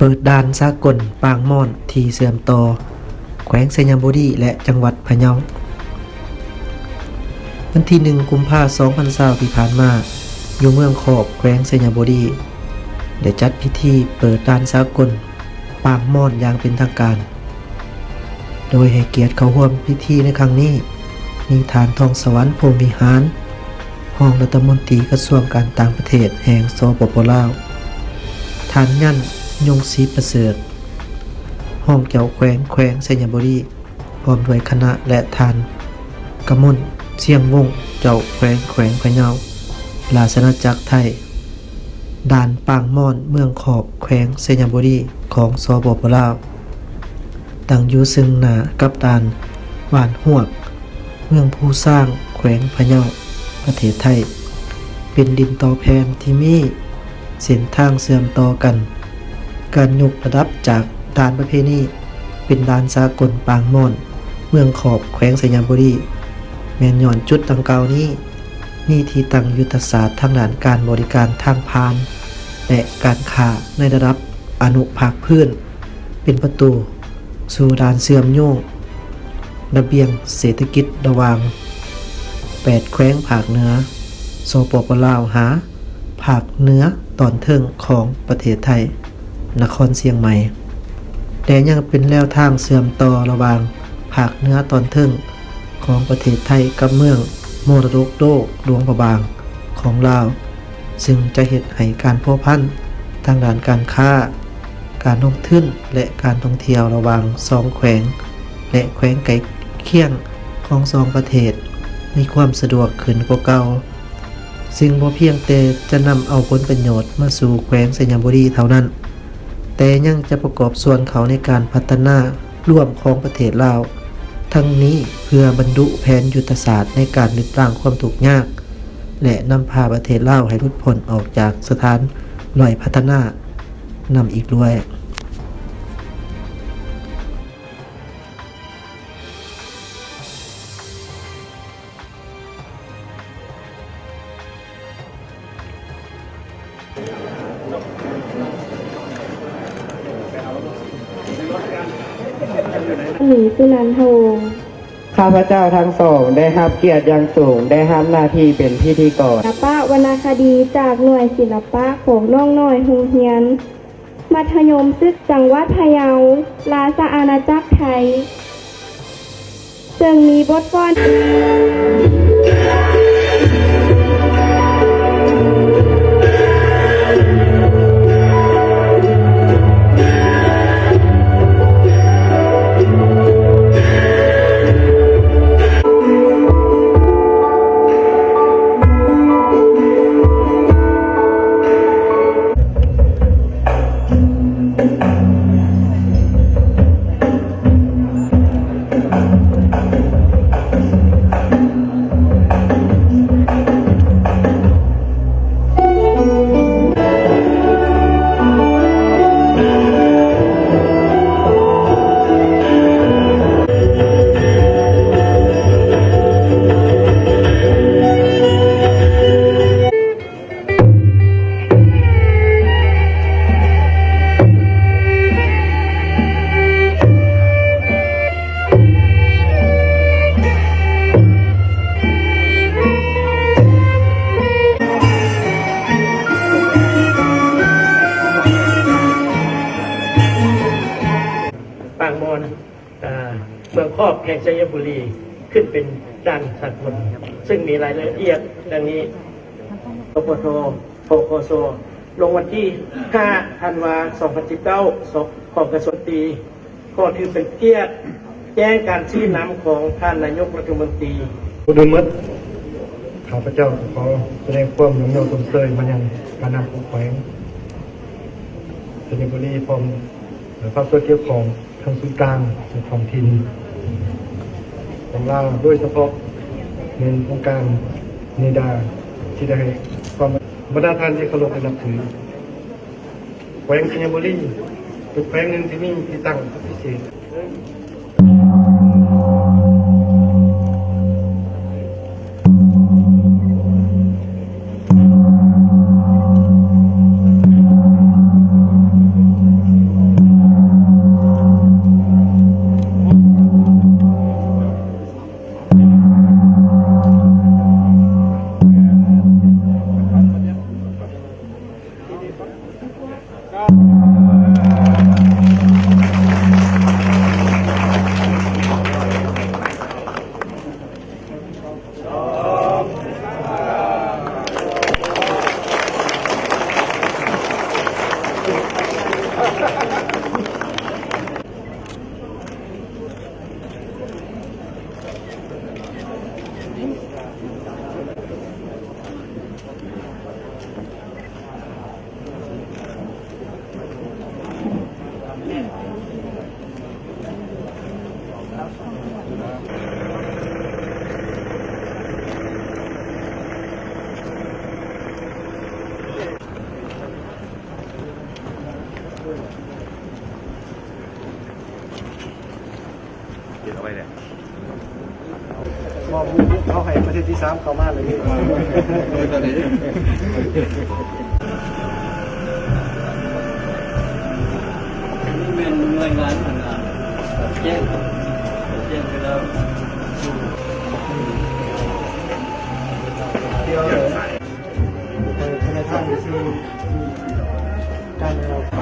ເປີດດ່ານສາກົນປາງມ່ອນທີ່ເຊື່ອມຕໍ່ແຂວງໄຊຍະບູລີ ແລະ ຈັງຫວັດພະເຍົາ. ວັນທີໜຶ່ງ ກຸມພາ ສອງພັນຊາວ ທີ່ຜ່ານມາ, ຢູ່ເມືອງຂອບ ແຂວງໄຊຍະບູລີ ໄດ້ຈັດພິທີເປີດດ່ານສາກົນປາງມ່ອນຢ່າງເປັນທາງການ. ໂດຍໃຫ້ກຽດເຂົ້າຮ່ວມພິທີໃນຄັ້ງນີ້ ມີທ່ານ ທອງສະຫວັນ ພົມວິຫານ ຮອງລັດຖະມົນຕີກະຊວງການຕ່າງປະເທດແຫ່ງ ສປປ ລາວ, ທ່ານ ຍັນ ຍົງສີປະເສີດ ຮອງເຈົ້າແຂວງແຂວງໄຊຍະບູລີ ພ້ອມດ້ວຍຄະນະ ແລະ ທ່ານ ກະມົນ ຊຽງວົງ ເຈົ້າແຂວງແຂວງພະເຍົາ ລາຊະອານາຈັກໄທ. ດ່ານປາງມ່ອນເມືອງຂອບ ແຂວງໄຊຍະບູລີ ຂອງ ສປປ ລາວ ຕັ້ງຢູ່ເຊິ່ງໜ້າກັບດ່ານບ້ານຮວກ ເມືອງພູຊ້າງ ແຂວງພະເຍົາ ປະເທດໄທ, ເປັນດິນຕໍ່ແຜ່ນທີ່ມີເສັ້ນທາງເຊື່ອມຕໍ່ກັນ. ການຍົກລະດັບຈາກດ່ານປະເພນີເປັນດ່ານສາກົນປາງມ່ອນເມືອງຂອບ ແຂວງໄຊຍະບູລີ ແມ່ນຍ້ອນຈຸດດັ່ງກ່າວນີ້ ມີທີ່ຕັ້ງຍຸດທະສາດທາງດ້ານການບໍລິການທາງຜ່ານ ແລະ ການຄ້າໃນລະດັບອະນຸພາກພື້ນ ເປັນປະຕູສູ່ດ່ານເຊື່ອມໂຍງລະບຽງເສດຖະກິດລະຫວ່າງແປດແຂວງພາກເໜືອ ສປປ ລາວ ຫາພາກເໜືອຕອນເທິງຂອງປະເທດໄທ ນະຄອນຊຽງໃໝ່ ແລະ ຍັງເປັນແລວທາງເຊື່ອມຕໍ່ລະຫວ່າງພາກເໜືອຕອນເທິງ ຂອງປະເທດໄທກັບເມືອງມໍລະດົກໂລກຫຼວງພະບາງຂອງລາວ, ຊຶ່ງຈະເຮັດໃຫ້ການພົວພັນທາງດ້ານການຄ້າ, ການລົງທຶນ ແລະ ການທ່ອງທ່ຽວລະຫວ່າງສອງແຂວງ ແລະ ແຂວງໃກ້ຄຽງຂອງສອງປະເທດມີຄວາມສະດວກຂຶ້ນກວ່າເກົ່າ, ຊຶ່ງບໍ່ພຽງແຕ່ຈະນຳເອົາຜົນປະໂຫຍດມາສູ່ແຂວງໄຊຍະບູລີເທົ່ານັ້ນ, ແຕ່ຍັງຈະປະກອບສ່ວນເຂົ້າໃນການພັດທະນາ ລວມຂອງປະເທດລາວ, ທັງນີ້ເພື່ອບັນລຸແຜນຍຸດທະສາດໃນການລຶບລ້າງຄວາມທຸກຍາກ ແລະ ນຳພາປະເທດລາວໃຫ້ຫຼຸດພົ້ນອອກຈາກສະຖານດ້ອຍພັດທະນານຳອີກດ້ວຍ. ໜີສຸນັນທະວົງ ຂ້າພະເຈົ້າທັງສອງໄດ້ຮັບກຽດຢ່າງສູງ ໄດ້ຮັບໜ້າທີ່ເປັນພິທີກອນ ສິລະປະວັນນະຄະດີຈາກໜ່ວຍສິລະປະຂອງນ້ອງນ້ອຍໂຮງຮຽນ ມັດທະຍົມສຶກຈັງຫວັດພະເຍົາ ລາຊະອານາຈັກໄທ ເຊິ່ງມີບົດຟ້ອນ. ປາງມ່ອນ ເມືອງຂອບ ແຂວງໄຊຍະບູລີ ຂຶ້ນເປັນດ່ານສາກົນ ເຊິ່ງມີລາຍລະອຽດດັ່ງນີ້ ປປທ ປກສ ລົງວັນທີຫ້າ ທັນວາ ສອງພັນສິບເກົ້າ ຂອງກະຊວງຕີ ຂໍຖືເປັນກຽດແຈ້ງການຊີ້ນຳຂອງທ່ານນາຍົກລັດຖະມົນຕີ. ບໍ່ດົນໝົດ ຂ້າພະເຈົ້າຂໍສະແດງຄວາມຍົກຍ້ອງຊົມເຊີຍມາຍັງການນຳຂອງແຂວງໄຊຍະບູລີ ພ້ອມ ແລະ ພາກສ່ວນກ່ຽວຂ້ອງທັງສູນກາງ ແລະ ທ້ອງຖິ່ນຂອງລາວ ໂດຍສະເພາະແມ່ນອົງການເນດາ ທີ່ໄດ້ໃຫ້ຄວາມ ບັນດາທ່ານທີ່ເຄົາລົບ ແລະ ນັບຖື, ແຂວງໄຊຍະບູລີເປັນແຂວງໜຶ່ງທີ່ມີທີ່ຕັ້ງພິເສດ. ເ ທີສາມເຂົ້າມາເລີຍ. ເອີ ຕອນນີ້ ນີ້ແມ່ນໜ່ວຍງານທາງການແຈ້ງ ແຈ້ງໄປແລ້ວ. ດຽວເລີຍ ທະນາຄານຊື່ ການ